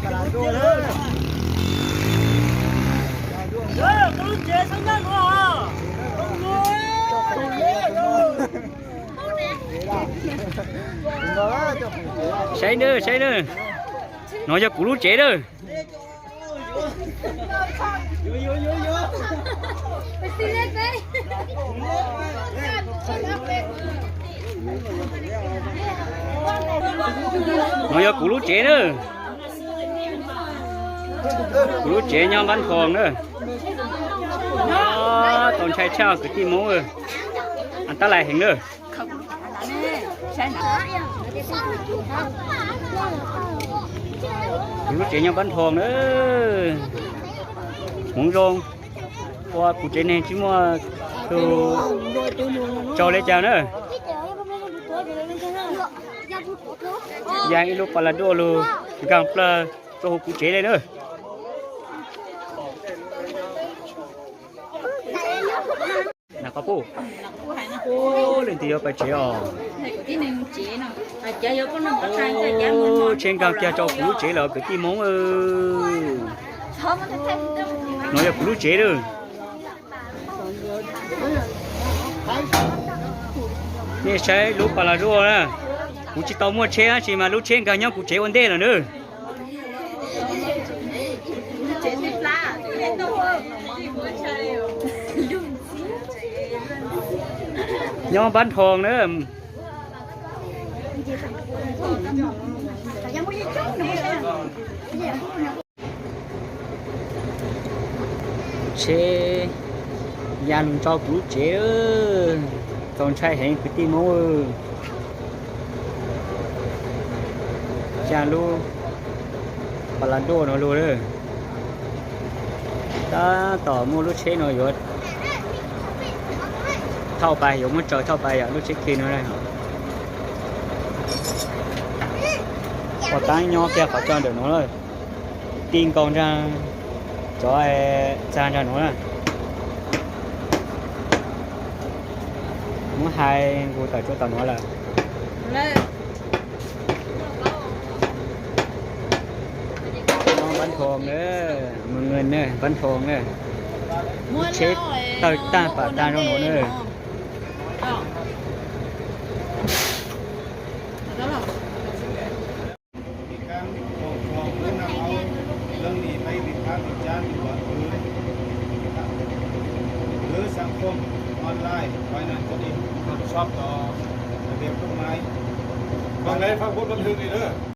Saib nawb, saib nawb. No yog kuv lub tsev nawb. No yog kuv lub tsev nawb. Kuv lub tsev nyob Npab Thoo nawb. Txaus ntshai tshaj kwv tij Hmoob. Tab lais heev nawb. Kuv lub tsev nyob Npab Thoo nawb. Hmoov zoo. Ua kuv tsev neeg tsis muaj tus tsaug li cas na. Yog ib lub pas las duaj lug nkaag plawg rua huv kuv tsev li na. Leej twg yuav pais tsev os? Tsheb nkaag kiag rau kuv lub tsev lawm kwv tij Hmoob. No yog kuv lub tsev lawm. Nej saib lub pas las duaj na. Kuv tsis tau muaj tsheb tab sis mas lub tsheb nkaag nyob kuv tsev ua ntej lawm nawb. Nyob Npab Thoo na. Tsheb ya lug nrau kuv lub tsev, txaus ntshai heev kwv tij Hmoob. Ya lub pas las duaj no lug. Tab tom muaj lub tsheb no yuav thauj pais, yuav muab tsaws thauj pais yom, lub tsheb khi no. Pov tab nyob kiag qhov tso ntawm no lawm, ti nkaus nraag cov txag nraag nuav na. Muab hais nqus tawm tsua tom nuav lawm. Npab Thoo na, Npab Thoo na, tsheb tawg tag pam tag zoo nuav na. Online, online, shop, làm việc online. Vâng, đấy, phát bút văn thư này nữa.